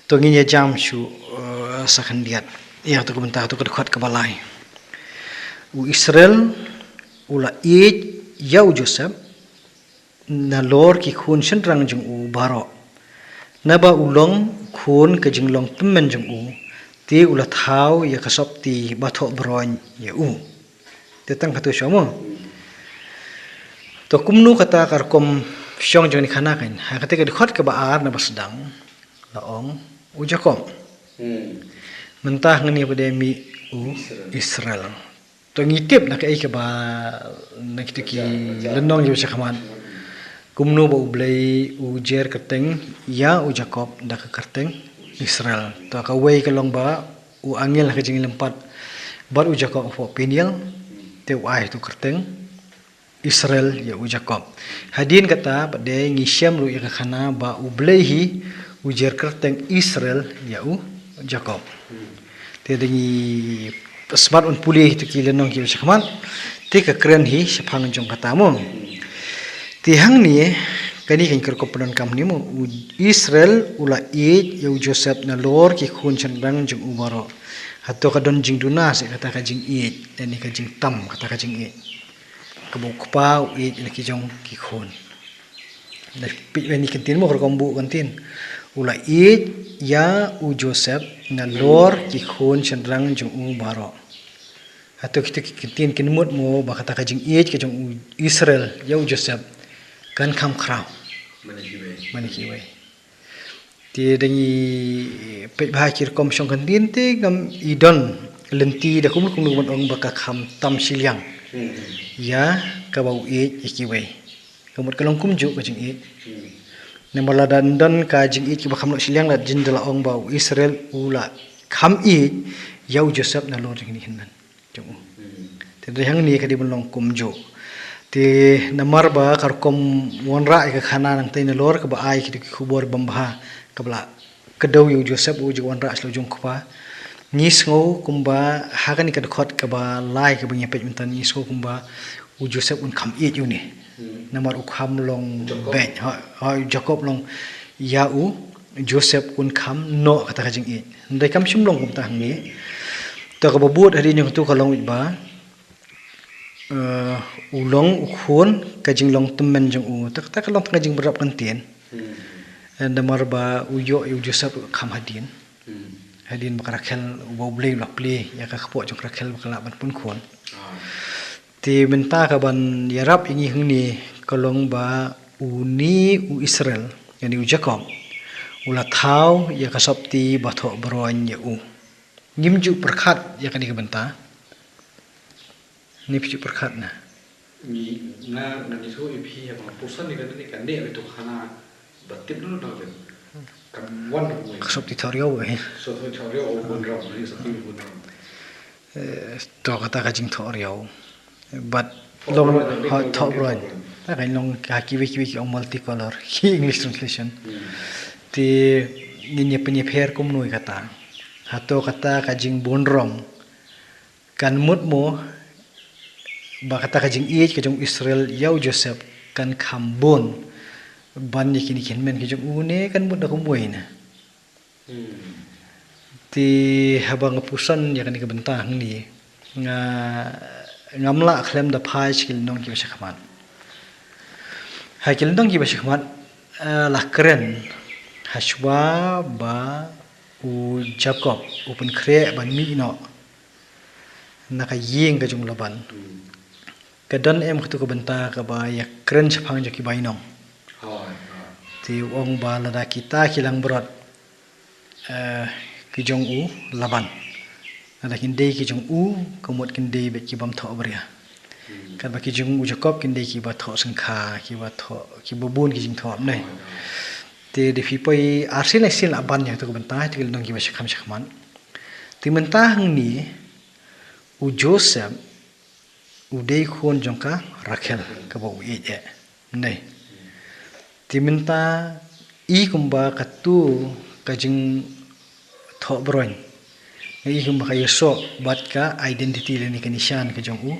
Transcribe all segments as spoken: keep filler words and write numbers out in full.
To ngin ïa jam shuh, eh, sa khyndiat. Ïa to ka bynta, to ka dkhot kaba lai. U Israel u la ïeit ïa u Joseph nalor ki khun shynrang jong u baroh. Naba u long khun ka jinglong tymmen jong u, te u la thaw ïa ka sopti ba thoh broin ïa u. Te tang kato shuh mo. To kumno kata ka rukom shong jong kane ka khana kan. Ha kata ka dkhot kaba ar naba sdang la ong u Jakob. Hmm. Mynta hangne ba dei mih u Israel. Israel. To ngi tip na kaei kaba na kita ki lynnong kiba shakhmat. Kumno ba U Blei u jer kyrteng ïa u Jakob da ka kyrteng Israel. To kawei ka long ba u angel ha ka jingïalympat bad u Jakob hapoh Peniel, te u ai to kyrteng Israel ïa u Jakob. Hadien kata pat de ngi shem ruh ïa ka khana ba U Blei hi u jer kyrteng Israel ïa u Jakob. Te da ngi smat un pule ïa kita ki lynnong kiba shakhmat, te ka kren hi shaphang jong kata mo. Te hangne kane kan kyrkop pyndonkam hangne mo, u Israel u la ïeit ïa u Joseph nalor ki khun shynrang jong u baroh. Hato ka don jingduna seh kata ka jingïeit, lane ka jingtam kata ka jingïeit. Kaba u kpa u ïeit ïa la ki jong ki khun. Da peit ïa kane ka ktien mo, ka rukom buh ka ktien. U la ïeit ïa u Joseph nalor ki khun shynrang jong u baroh. Hato kita ki ktien kin mut mo ba kata ka jingïeit ka jong u Israel ïa u Joseph kan kham khraw mane kiwei. Mane kiwei. Te da ngi peit bha ki rukom shong ka ktien te ngam i don lynti da kumno kumno ban ong ba ka kham tam shiliang. Hmm. Ïa kaba u ïeit ïa kiwei. Ka mut ka long kumjuh ka jingïeit. Hmm. Namar lada don ka jingïeit kaba kham noh shiliang la jin da la ong ba u Israel u la kham ïeit ïa u Joseph nalor jong kine ki hynmen jong u. Hmm. Te dei hangne ka dei ban long kumjuh. Te namar ba ka rukom wanrah ïa ka khana nangtei nalor kaba ai kita ki khubor bym bha kaba la kdew ïa u Joseph u ju wanrah sha la u jong u kpa. Ngi sngew kumba ha kane ka dkhot kaba lai kaba ngi peit mynta ngi sngew kumba u Joseph un kham ïeit ïa une. Hmm. Namar u kham long beit, ha, ha, u Jakob long ïa u Joseph un kham noh kata ka jingïeit. Hynrei kam shym long kumta hangne. To kaba bud hadien jong kato ka long beit ba, eh, u long u khun ka jinglong tymmen jong u. Te kata ka long tang ka jingbyrngem ka ktien. Hmm. Eh, namar ba u ïoh ïa u Joseph kham hadien. Hmm. Hadien ba ka Rakhel, uba U Blei u la plie ïa ka kpoh jong ka Rakhel ba ka lah ban pun khun. Ah. Te mynta kaban ïarap ïa ngi hangne ka long ba une u Israel, lane u Jakob, u la thaw ïa ka sopti ba thoh broin ïa u. Ngim ju pyrkhat ïa kane ka bynta. Ngi phi ju pyrkhat na. Ngi, nga, nga ngi shu ïa phi ïa pang puson ïa kane ka ne ïa tu khana ba tip na na. Kam wan na. Ka sopti thoh riaw eh. Sopti thoh riaw o bun ram, ni sopti bun ram. Eh, to kata ka jingthoh riaw. But long thoh broin, ha, thoh broin. Ta ka long ka kiwei kiwei ki ong multicolor. Ki English translation. Hmm. Te ngin ïa pynïapher kumno ïa kata. Hato kata ka jingbun ram kan mut mo ba kata ka jingïeit ka jong Israel ïa u Joseph kan kham bun ban ïa kine ki hynmen ki jong u ne kan mut da kumwei na. Hmm. Te haba nga puson ïa kane ka bynta hangne nga, ngam lah khlem da phai sha ki lynnong kiba shakhmat. Ha ki lynnong kiba shakhmat, eh, la kren hashwa ba u Jakob u pynkhreh ban mih noh na ka ïing ka jong u Laban. Hmm. Ka don em katu ka bynta kaba ïa kren shaphang jong ki bainong. Hooid, hooid. Te u ong ba lada kita ki langbrot, eh, ki jong u Laban, lada kin dei ki jong u, ka mut kin dei beit ki bym thoh bria. Hmm. Katba ki jong u Jakob kin dei kiba thoh shongkha, kiba thoh, kiba bun ki jingthoh ne. Hooid, hooid. Te da phi poi arsien lai sien la ban ïa katu ka bynta, te ki lynnong kiba shakhmat shakhmat. Te mynta hangne u Joseph u dei khun jong ka Rakhel kaba u ïeit eh. Ne. Te mynta i kumba katu ka jingthoh broin. Nga i kumba ka ïasoh bad ka identity lane ka nishan ka jong u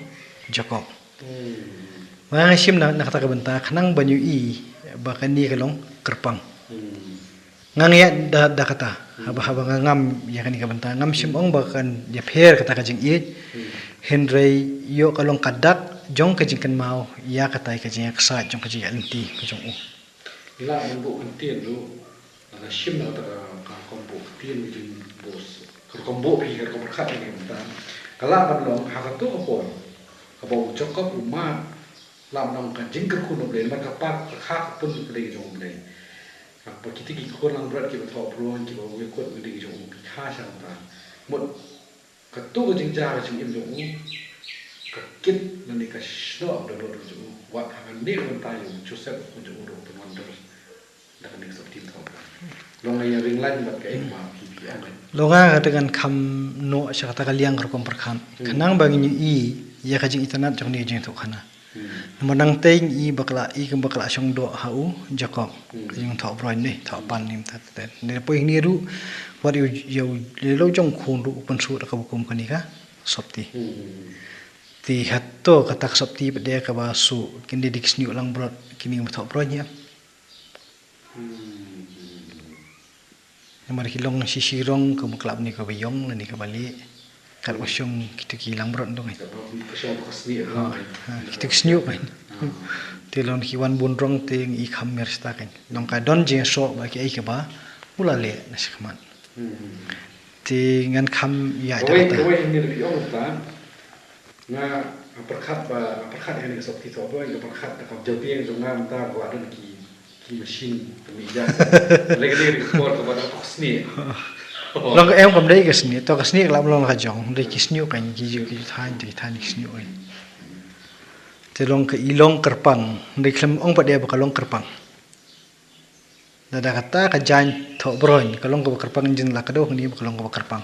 Jakob. Hmm. Nga nga shim na, na kata ka bynta khnang ban ïohi ba kane ka long kyrpang. Hmm. Nga nga ïa da, da kata. Haba, haba nga ngam ïa kane ka bynta, ngam shym ong ba kan ïapher kata ka jingïeit. Hmm. Hynrei ïoh ka long ka dak jong ka jingkynmaw ïa kata ka jingïaksaid jong ka jingïaid lynti ka jong u. Lah ban buh ktien ruh, lada shim na kata ka, ka rukom buh ktien ka jingbuh, ka rukom buh phi, ka rukom pyrkhat ïa kane ka bynta. Ka lah ban long ha kato ka por kaba u Jakob u mad, lah ban long ka jingkyrkhu na U Blei, namar ka pat ka kha ka pun ka dei ka jong U Blei. Haba kita ki khun langbrot kiba thoh baroh, kiba u ïakut ka dei ka jong u, ki kha sha kata. Mut kato ka jingjia ka jingim jong u ka kit lane ka snoh da lut ka jong u. Wat ha kane ka bynta ïa u Joseph u jong u ruh u pynwandur da kane ka sopti thoh baroh. Long nga ïa ring line bad kaei kaba phi, phi ong. Long nga kata ngan kham noh sha kata ka liang ka rukom pyrkhat. Hmm. Khnang ba ngin ïohi ïa ka jingitynnad jong kane ka jingïathuhkhana. Hmm. Namar nangtei ngi i ba ka la, i kumba ka la shong doh ha u Jakob. Hmm. Ka jingthoh baroh ne, thoh pan ne mynta te. Ne poi hangne ruh, wat ïa u, ïa u, ïa u lok jong u khun ruh u pynsuk da kaba kum kane ka sopti. Hmm. Te hato kata ka sopti pat de kaba suk kine, dei ki shñiuh langbrot kine kiba thoh baroh ne em? Hmm. Namar ki long shi shi rong, ka muklap ne kaba ïong lane kaba lieh. Kat ba shong kito ki langbrot dong. Kaba, ka shong ba ka snieh. Ha, rong. Ha, kito ki shñiuh kan. Ha. Te long ki wan bun rong te ngi kham mer shata kan. Long ka don jingïasoh ba kiei kiba u la leh na shakhmat. Hmm. Te ngan kham ïa. Kawei, kata. Kawei hangne da phi ong ta. Nga, nga pyrkhat ba, nga pyrkhat ïa kane ka sopti thoh baroh, nga pyrkhat da ka jabieng jong nga mynta ba don ki, ki machine pynïaid. Lei ka dei ka por kaba da ka snieh. Long ka em kam dei ka snieh, to ka snieh ka la long ka jong, dei ki shñiuh kan ki ju, ki ju thaiñ, ki thaiñ ki shñiuh kan. Te long ka i long kyrpang, dei khlem ong pat de ba ka long kyrpang. Lada kata ka jaiñ thoh baroh ka long kaba kyrpang, jin la ka dei hangne ba ka long kaba kyrpang.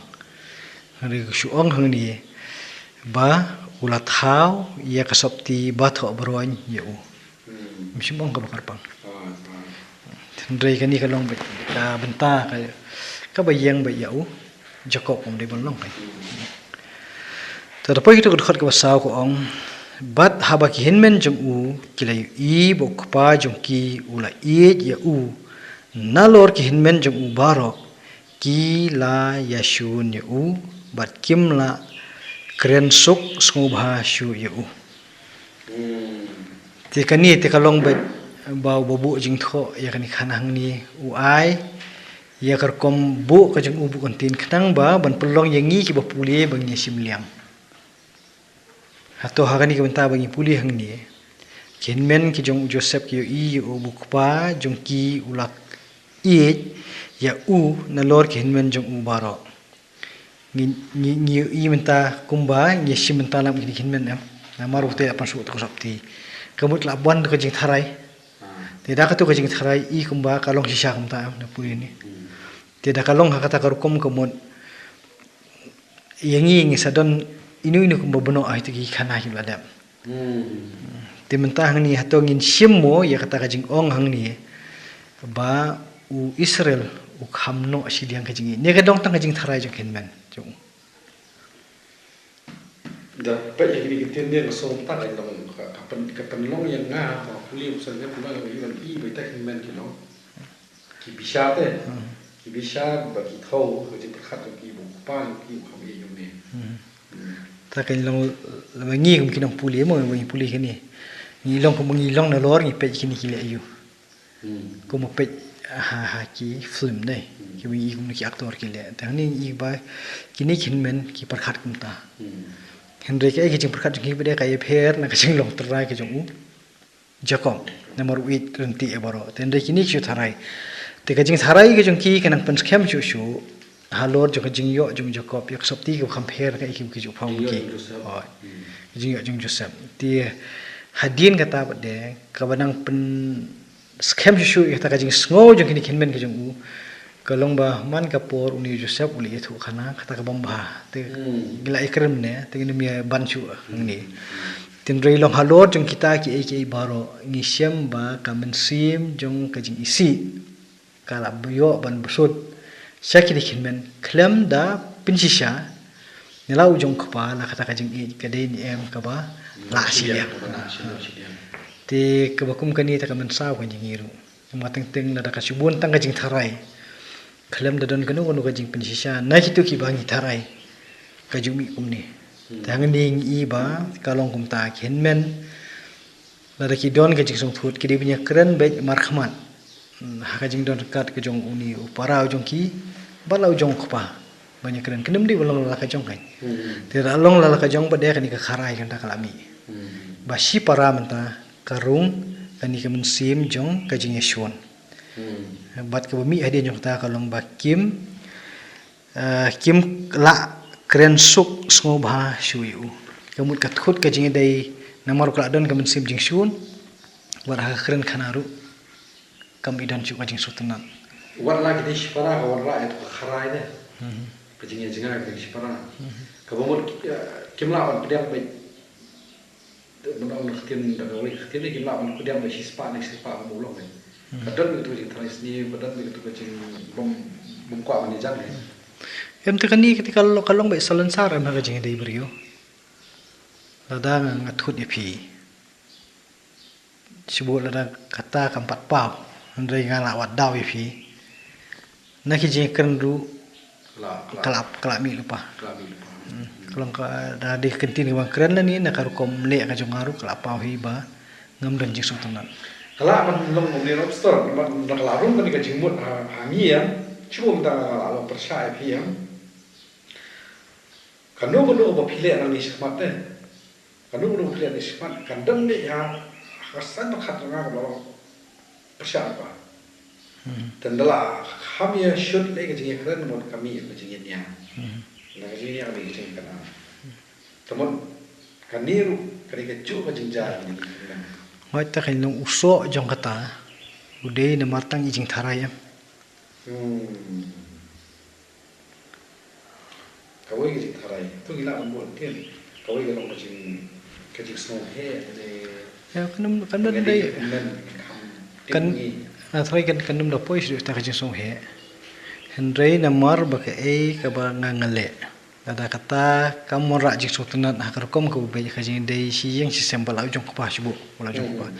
Hynrei ka shu ong hangne ba u la thaw ïa ka sopti ba thoh baroh ïa u. Hmm. Ym shym ong kaba kyrpang. Ah, ah. Hynrei kane ka long ba ka bynta ka, kaba ïeng ba ïa u Jakob kum dei ban long kai. Te da poi kito ka dkhot kaba saw ka ong, bad haba ki hynmen jong u ki la ïohi ba u kpa jong ki u la ïeit ïa u nalor ki hynmen jong u baroh, ki la ïashun ïa u bad kim la kren suk sngewbha shuh ïa u. Hmm. Te kane te ka long ba, ba u ba buh jingthoh ïa kane ka khana hangne u ai ïa ka rukom buh ka jong u buh ktien khnang ba ban pynlong ïa ngi kiba pule ba ngin ïa shim liang. Hato ha kane ka bynta ba ngi pule hangne, ki hynmen ki jong u Joseph ki ïohi ïa u ba u kpa jong ki u la ïeit ïa u nalor ki hynmen jong u baroh. Ngi, ngi, ngi ïohi mynta kumba ngi shim mynta lam kine ki hynmen em. Namar u te la pynsuk ïa ka sopti. Ka mut la bun ka jingtharai. Te da kato ka jingtharai i kumba ka long shisha kumta em na pule ne. Te da ka long ha kata ka rukom ka mut ïa ngi ngi sa don ino ino kumba bun noh ha kito ki khana kiba la dep. Hmm. Te mynta hangne hato ngin shim mo ïa kata ka jingong hangne ba u Israel u kham noh shiliang ka jingïeit. Ne ka dei tang ka jingtharai jong ki hynmen jong u. Da peit ïa kine ki ktien ne ka song ta ka long ka, ka pyn, ka pynlong ïa nga ba pule u sa ngat ba i ban i ba ita ki hynmen ki long. Ki bishar te. Hmm. Ki bishar ba ki thaw ka jingpyrkhat jong ki ba u kpa jong ki u kham ïeit ïa une. Hmm. Hmm. Ta ka long lama ngi kum ki nongpule mo, ngi pule kine. Ngi long kum ngi long nalor ngi peit kine ki leh aïu. Hmm. Kum peit ha, ha ki film dei. Hmm. Ki ba i kum ki actor ki leh. Te hangne i ba kine ki hynmen ki pyrkhat kumta. Hmm. Hynrei kaei ka jingpyrkhat jong ki ba dei ka ïapher na ka jinglong trai ka jong u Jakob, namar u ïeit lynti ïa baroh. Te hynrei kine ki ju tharai. Te ka jingtharai ka jong ki ka nang pynskhem shuh shuh halor jong ka jingïoh jong u Jakob ïa ka sopti kaba kham pher kaei kaba ki ju pynpaw ki. Jingïoh jong u Joseph. Oh. Hmm. Ka jingïoh jong u Joseph. Te hadien kata pat de kaba nang pynskhem shuh shuh ïa kata ka jingsngew jong kine ki hynmen ki jong u. Ka long ba man ka por une u Joseph u la ïathuh khana kata ka bym bha. Te hmm, ngi la ïakren ne, te ngin ym ïa ban shuh hangne. Te hynrei long halor jong kita kiei kiei baroh ngi shem ba ka mynsiem jong ka jingisih ka la ïoh ban bsut sha kine ki hynmen khlem da pynshisha. Ngi la u jong kpa la kata ka jingïeit ka dei ne em kaba la shiliang. Te kaba kum kane te ka mynsaw ka jong ngi ruh. Namar teng teng lada ka shu bun tang ka jingtharai. Khlem da don kano kano ka jingpynshisha na kito kiba ngi tharai, ka ju mih kumne. Te hangne ngi i ba ka long kumta, ki hynmen lada ki don ka jingsngewthuh ki dei ban ïakren beit markhmat ha ka jingdon kat ka jong une u para u jong ki bad la u jong u kpa. Ban ïakren, kan ym dei ba long la ka jong ka. Te da long la ka jong ba dei kane ka kharai kata ka la mih. Ba shi para mynta ka rung kane ka mynsiem jong ka jingïashun. Bad kaba mih hadien jong kata ka long ba kim, eh, kim lah kren suk sngewbha shuh ïa u. Ka mut ka thut ka jingïadei namar u ka la don ka mynsiem jingshun. Bad ha ka kren khana ruh kam i don shuh ka jingsngewtynnat. Wat la ki dei shipara ka wanrah ïa ka kharai de. Ka jingïa jingïa ka dei shipara. Kaba mut ki, eh, kim lah ban pdiang beit. Ban ong na ktien da kawei ka ktien, kim lah ban pdiang beit shispah ne shispah, ka mut long beit. Ka don beit ka jingtharai sniew, ka don beit ka jingbym, bym kwah ban ïa jang ne. Em te kane ka long, ka long beit salonsar em ha ka jingïadei briew. Lada nga, nga thut ïa phi. Shu buh lada kata kam pat paw, hynrei nga la wad daw ïa phi. Na ki jingkren ruh ka la, ka la mih lypa. Ka la mih lypa. Hmm. Ka long ka, da dei ka ktien kaba nga kren lane na ka rukom leh ka jong nga ruh ka la paw hi ba ngam don jingsngewtynnat. Ka lah ban long kumne, Lobster, ban, ban ka la rung kane ka jingmut ha, ha ngi ïa. Shu buh mynta nga la long pyrshah ïa phi ïa. Kano kano ba phi leh nangne shakhmat te. Kano kano ba phi leh nangne shakhmat, kan don ne ha ka saiñ ba khat jong nga kaba long pyrshah ba. Hmm. Tang da la kham ïa shut leh ka jingïakren, mut ka mih ka jingïania. Hmm. Na ka jingïania ka mih ka jingïakren. Te mut kane ruh ka dei kajuh ka jingjia kane. Hooid, te kan long u soh jong kata u dei namar tang i jingtharai em. Hmm. Kawei ka jingtharai. To ngi lah ban buh ktien. Kawei ka long ka jing, ka jingsngewheh, ka jing. Ïa, kan ym, kan ym dei. Kan, nga tharai kan, kan ym da poi shuh da ka jingsngewheh. Hynrei namar ba kaei kaba nga, nga leh. Lada kata kam wanrah jingsngewtynnat ha ka rukom kaba beit, ka jingdei shi ïing shi sem, ba la u jong u kpa shu buh, ba la u jong u kpa. Hmm.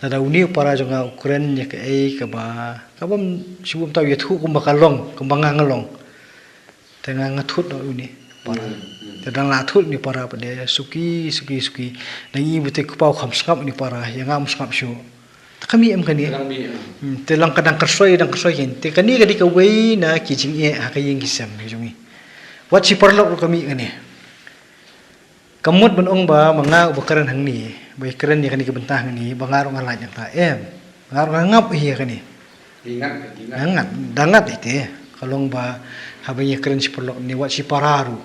Lada une u para jong nga u kren ïa kaei kaba, kaba shu buh mynta u ïathuh kumba ka long, kumba nga nga long. Te nga nga thut noh une para. Hmm, hmm. Te dang la thut une para pat de suki, suki, suki. Dang i ba te u kpa u kham sngap une para, ïa nga um sngap shuh. Te ka mih em kane. Te dang mih, ah. Hmm, te long ka dang kyrsoi, dang kyrsoi kin. Te kane ka dei kawei na ki jingeh ha ka ïing ki sem ka jong ngi. Wat shi paralok ruh ka mih kane. Ka mut ban ong ba ma nga uba kren hangne, ba ïakren ïa kane ka bynta hangne, ba nga ruh nga lait nangta, em. Nga ruh nga ngap hi ïa kane. Ngat, ngat. Ngat, da ngat hi te. Ka long ba haba ngi ïakren shi paralok ne wat shi para ruh.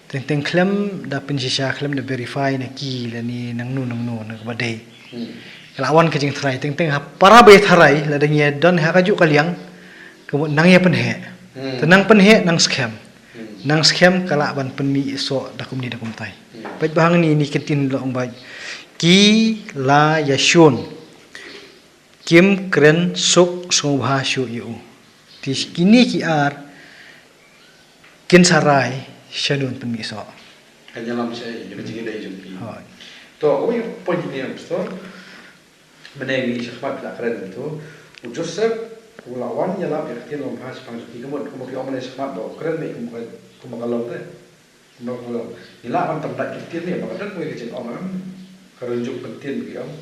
Teng teng khlem da pynshisha, khlem da verify na ki lane nangno nangno na kaba dei. Hmm. Ka la wan ka jingtharai, teng teng ha para ba ïatharai, lada ngi ïa don ha kajuh ka liang, ka mut nang ïa pynheh. Hmm. Te nang pynheh, nang skhem. Hmm. Nang skhem ka lah ban pynmih soh da kumne da kumtai. Hmm. Bad ba hangne ne ki ktien la ong ba ki la ïashun. Kim kren suk sngewbha shuh ïa u. Te kine ki ar kin sa rai shano ban pynmih soh. Kan ïalam sha ïa ka jingïadei jong ki. Hooid. To, kawei ka point ne, Pastor. Mynne ngi shakhmat la kren to. U Joseph u la wan ïalap ïa ka ktien lem bha shaphang jong ki, ka mut kumba ki ong mynne shakhmat ba u kren beit kumba, kumba ka long te. Kumba ka long. Ngi lah ban pyndait ki ktien ne ba ka don kawei ka jingong, em. Ka rynjung ktien ki ong.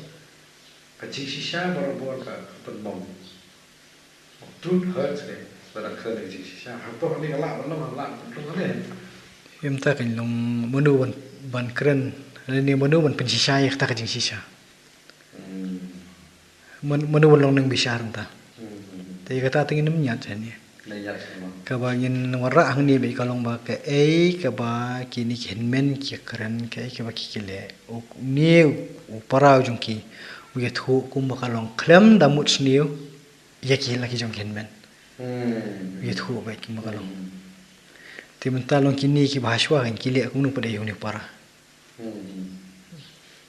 Ka jingshisha barabor ka, ka pynmong. Truth hurts, ne. Lada kren ka jingshisha. Hangto hangne ka lah ban long, lah ban long hangne. Ym ta kan long mano ban, ban kren, ne mano ban pynshisha ïa kata ka jingshisha. Hmm. Man, mano ban long nongbishar nangta. Hmm. Te ïa kata te ngin ym ñiad hangne. Kaba ngin wanrah hangne beit ka long ba kaei kaba kine ki hynmen ki kren, kaei kaba ki, ki leh. Une u para u jong ki u ïathuh kumba ka long khlem da mut sniew ïa ki la ki jong ki hynmen. Hmm. U ïathuh beit kumba ka long. Hmm. Te mynta long kine kiba hashwa kan ki leh kumno pat ïa une u para. Hmm.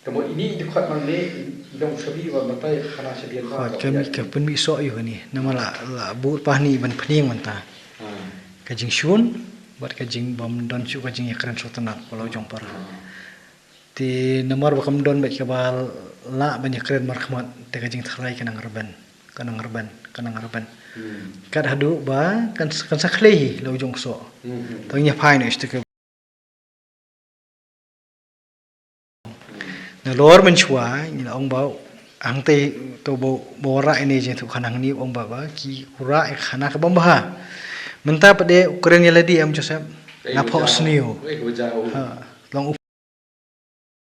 Te mo ini i dkhot nangne i dang shabi ba mynta i khana shabi ba. Hooid, ka mih, ka pynmih soh ïa kane. Namar la, la bud pa hangne ban pynïeng mynta. Hmm. Ka jingshun bad ka jingbym don shuh ka jingïakren sngewtynnat ba la u jong para. Hmm. Te namar ba kam don bad kaba lah ban ïakren markhmat te ka jingtharai ka nang rben. Ka nang rben, ka nang rben. Kat haduh ba kan kan sa khlei hi la u jong ksoh. Tang ïa phai noh ïa ka. Nalor mynshuwa ngi la ong ba hangtei to ba ba rah ine jingthoh khana hangne, ong ba ba ki rah ïa ka khana ka bym bha. Mynta pat de u kren ïa lade em Joseph. Nga phohsniew. Ha, long u